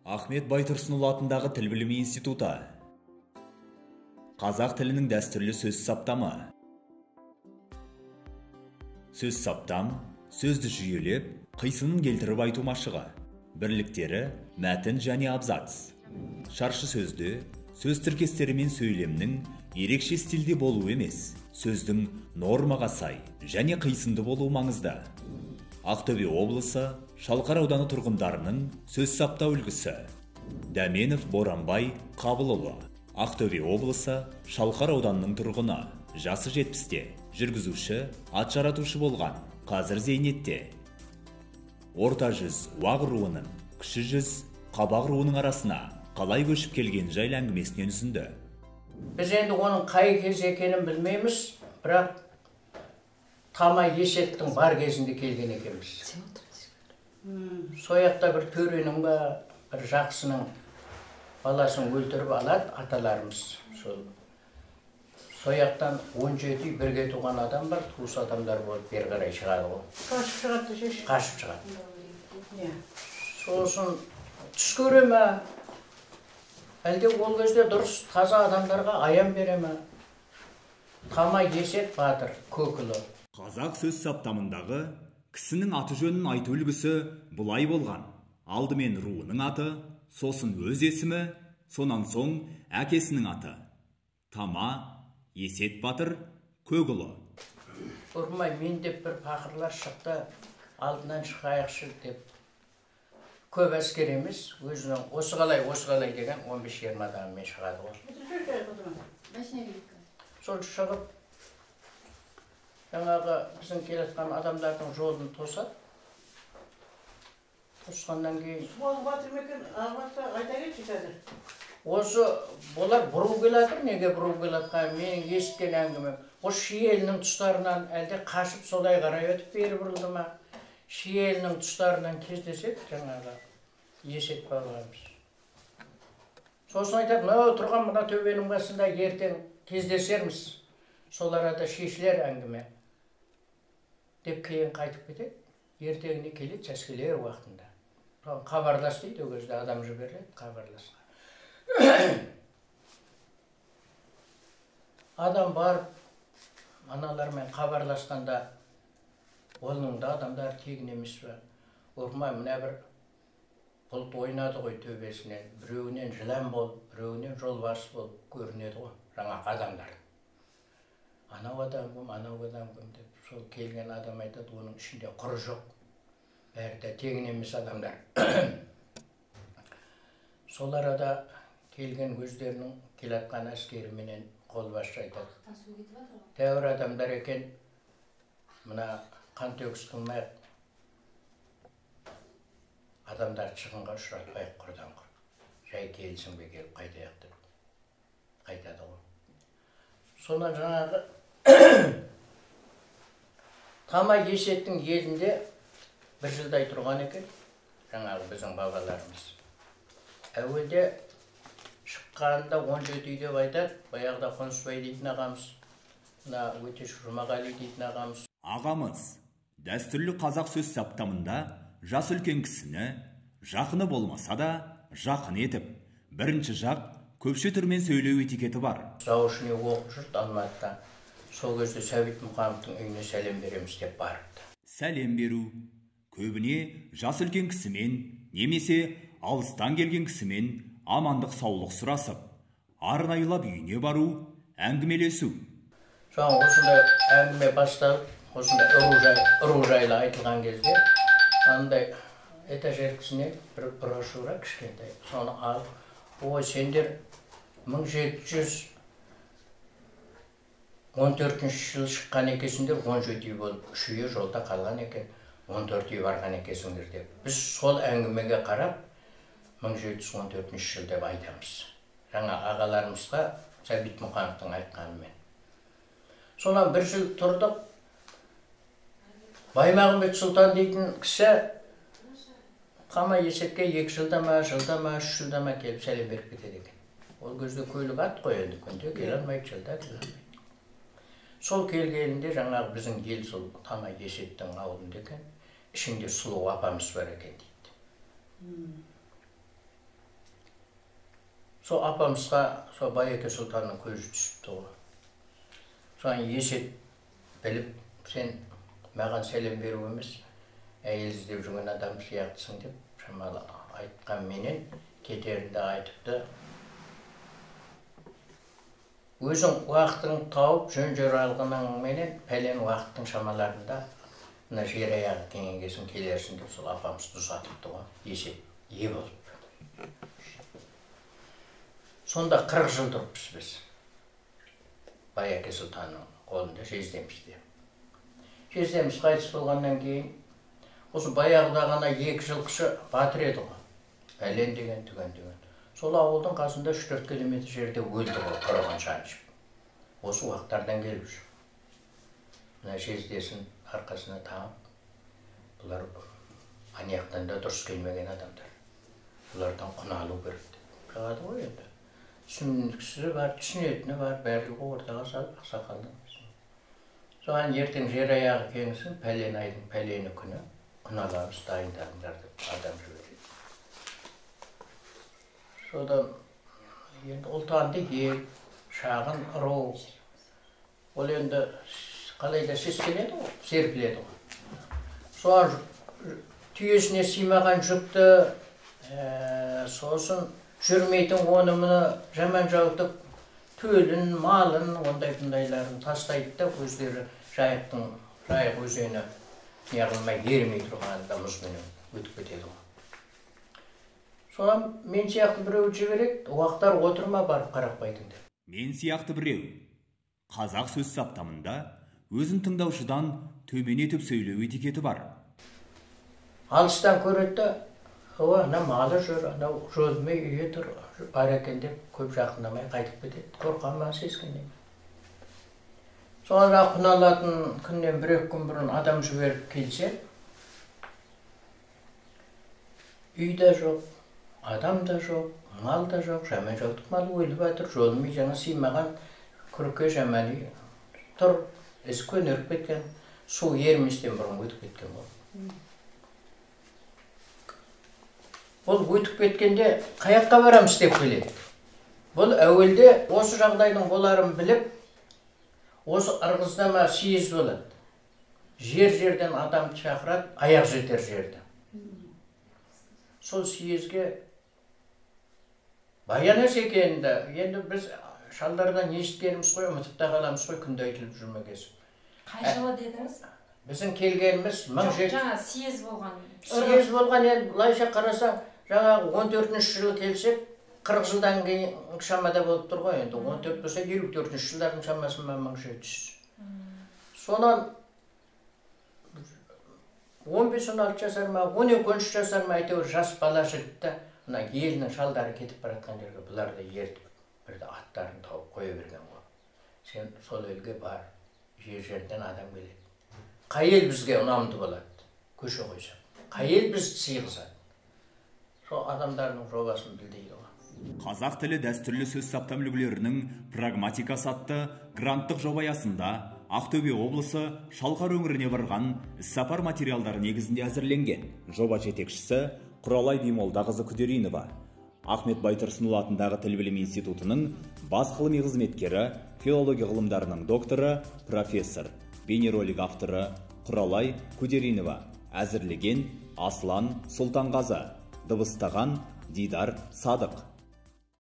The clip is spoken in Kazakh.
Ахмет Байтұрсынұлы атындағы Тіл білімі институты. Қазақ тілінің дәстүрлі сөз саптамы. Сөз саптам, сөзді жүйелеп, қисынын келтіріп айту машығы. Бірліктері мәтін және абзац. Шаршы сөзді, сөз тіркестері мен сөйлемнің ерекше стилде болуы емес, сөздің нормаға сай және қисынды болуы маңызды. Ақтөбе облысы Шалқар ауданы тұрғындарының сөз саптау үлгісі. Дәменов Боранбай Қабылұлы, Ақтөбе облысы Шалқар ауданының тұрғыны, жасы 70-те, жүргізуші, ат жаратушы болған, қазір зейнетте. Орта жүз Уақ руының, кіші жүз Қабақ руының арасына қалай көшіп келген жайлы әңгімесінен үзінді. Біз енді оның қай кез екенін білмейміз, бірақ Тама Есеттің бар кезінде келген екенбіз. Сояқта бір төренің ба, бір жақсының баласын өлтіріп алады аталарымыз. Сол сояқтан 17 үй бірге туған адам бар, туыс адамдар болып бері қарай шығады ғой. Қашып шығады десеңші. Қашып шығады. Сосын түс көре ме? Әлде ол кезде дұрыс таза адамдарға аян бере ме? Тама Есет батыр Көкілі. Қазақ сөз саптамындағы кісінің аты жөнін айту үлгісі бұлай болған. Алдымен руының аты, сосын өз есімі, сонан соң әкесінің аты. Тама Есет батыр Көкұлы. Ұрмай мен деп бір пақырлар шықты, алдынан шығайықшы деп. Көп әскер емес, өзінің осы қалай, осы қалай деген 15-20 адаммен шығады ғой. Сол шығып, жаңағы біздің келе жатқан адамдардың жолын тосады. Тосқаннан кейін Су алып жатыр ма екен? Алып жатса айта кетші қазір. Осы бұлар бұру келатыр, неге бұру келатқан? Менің есіткен әңгімем. Осы Шиелінің тұстарынан әлде қашып солай қарай өтіп бері бұрылды ма? Шиелінің тұстарынан кездеседі жаңағы Есет бабамыз. Сосын айтады, мынау тұрған мына төбенің басында ертең кездесерміз. Сол арада шешілер әңгіме деп кейін қайтып кетеді. Ертеңіне келеді сәскелер уақытында. Соған хабарлас дейді, ол кезде адам жіберіледі хабарласқа. Адам барып аналармен хабарласқанда оның да адамдар тегін емес пе? Ұрмай мына бір бұлт ойнады ғой төбесінен, біреуінен жылан болып, біреуінен жолбарыс болып көрінеді ғой жаңағы адамдар. Анау адам кім, анау адам кім деп сол келген адам айтады, оның ішінде құры жоқ. Бәрі де тегін емес адамдар. Сол арада келген өздерінің келатқан әскеріменен қолбасшы айтады. Тәуір адамдар екен, мына қан төгіс қылмайық, адамдарды шығынға ұшыратпайық құрдан құр. Жай келісімге келіп қайтайық деп қайтады ғой. Сонан жаңағы Тама Есеттің елінде бір жылдай тұрған екен, жаңағы біздің бабаларымыз. Әуелде шыққанында 17 үй деп айтады, баяғыда Қонысбай дейтін ағамыз, мына Өтеш Жұмағали дейтін ағамыз. Ағамыз, дәстүрлі қазақ сөз саптамында жас үлкен кісіні жақыны болмаса да жақын етіп, бірінші жақ көпше түрмен сөйлеу этикеті бар. Заочный оқып жүрді Алматыда. Сол кезде Сәбит Мұқановтың үйіне сәлем береміз деп барыпты. Сәлем беру көбіне жас үлкен кісімен немесе алыстан келген кісімен амандық саулық сұрасып, арнайылап үйіне бару, әңгімелесу. Соған осындай әңгіме басталып, осындай ұру жайлы айтылған кезде, андай этажеркісіне бір брошюра кішкентай, соны алып, ой, сендер 1714 жылы шыққан екенсіңдер, 17 үй болып, 3 үйі жолда қалған екен, 14 үй барған екенсіңдер деп. Біз сол әңгімеге қарап, 1714 жыл деп айтамыз. Жаңа ағаларымызға Сәбит Мұқановтың айтқанымен. Сонан бір жыл тұрдық. Баймағамбет Сұлтан дейтін кісі Тама Есетке 2 жылда ма, жылда ма, 3 жылда ма келіп сәлем беріп кетеді екен. Ол кезде көлік ат қой енді, күнде келе алмайды, жылда келе алмайды. Сол келгенінде жаңағы біздің ел сол Тама Есеттің ауылында екен, ішінде сұлу апамыз бар екен дейді. Сол Апамысқа сол Байеке сұлтанның көзі түсіпті ғой. Соған Есет біліп, сен маған сәлем беру емес, әйел іздеп жүрген адам сияқтысың деп шамалы айтқанменен кетерінде айтыпты. Өзің уақытың тауып, жөн жоралғыныңменен пәлен уақыттың шамаларында мына жер аяғы кеңегесін келерсің деп сол Апамысты ұзатыпты ғой. Есет ие болып. Сонда 40 жыл тұрыппыз біз Байеке сұлтанның қолында жездемізде. Жездеміз қайтыс болғаннан кейін осы баяғыда ғана 2 жылқышы батыр еді ғой. Пәлен деген, түген деген. Сол ауылдың қасында 3-4 километр жерде өлді ғой, қырғын шаншып. Осы уақыттардан келіп жүр. Мына жездесін арқасына тағып, бұлар анаяқтан да дұрыс келмеген адамдар. Бұлардан құн алу керек деп. Шығады ғой енді. Түсініксізі бар, түсінетіні бар, барлығы ортаға салып ақсақалдың. Соған ертең жер аяғы кеңісін, пәлен айдың пәлені күні құн аламыз, дайындалыңдар деп адам жібереді. Содан енді ұлтанды ел, шағын ру, ол енді қалай да сескенеді ғой, серпіледі ғой. Соған түйесіне сыймаған жүкті, сосын жүрмейтін оны мұны жаман жаутып, төлін, малын, ондай-бұндайларын тастайды да өздері Жайықтың, Жайық өзені неғылмай ерімей тұрғанында мұзменен өтіп кетеді ғой. Содан мен сияқты біреу жібереді, уақтар отырма барып қарап қайтың деп. Мен сияқты біреу. Қазақ сөз саптамында өзін тыңдаушыдан төмен етіп сөйлеу этикеті бар. Алыстан көреді да, ана малы жүр, анау жолмай үйі тұр, бар екен деп көп жақындамай қайтып кетеді. Қорқа ма, сескене ме? Соған құн алатын күннен бір-екі күн бұрын адам жіберіп келсе, үй де жоқ, адам да жоқ, мал да жоқ, жаман жаутық мал өліп жатыр, жолмай жаңа сыймаған күрке жаман үй тұр, із көнеріп кеткен, су ерместен бұрын өтіп кеткен ғой. Ол өтіп кеткенде қаяққа барамыз деп келеді. Бұл әуелде осы жағдайдың боларын біліп, осы Ырғыздама съезд болады. Жер-жерден адам шақырады, аяқ жетер жерді. Сол съезге Баян екенді, енді біз шалдардан есіткеніміз қой, ұмытып та қаламыз қой, күнде айтылып жүрмегесін. Қай жылы дедіңіз? Біздің келгеніміз 1700. Жаңа съезд болған. Съезд болған, енді былайша қарасаң, жаңағы 14-ші жылы келсек, 40 жылдан кейін шамада болып тұр ғой енді. 14 болса 54-ші жылдардың шамасы 1700. Сонан 15-16 жасар ма, 12-13 жасар ма, әйтеуір жас бала жігітті мына елінің шалдары кетіп бара жатқан жерге бұларды ертіп, бірді аттарын тауып қоя берген ғой. Сен сол елге бар, жер-жерден адам келеді. Қай ел бізге ұнамды болады, көше қойсақ. Қай ел бізді сыйғызады. Сол адамдардың жобасын біл дейді ғой. Қазақ тілі дәстүрлі сөз саптам үлгілерінің прагматикасы атты гранттық жоба аясында Ақтөбе облысы Шалқар өңіріне барған іссапар материалдары негізінде әзірленген. Жоба жетекшісі Құралай Бимолдақызы Күдеринова. Ахмет Байтұрсынұлы атындағы Тіл білімі институтының бас ғылыми қызметкері, филология ғылымдарының докторы, профессор, бейнеролик авторы Құралай Күдеринова. Әзірлеген Аслан Сұлтанғазы, дыбыстаған Дидар Садық.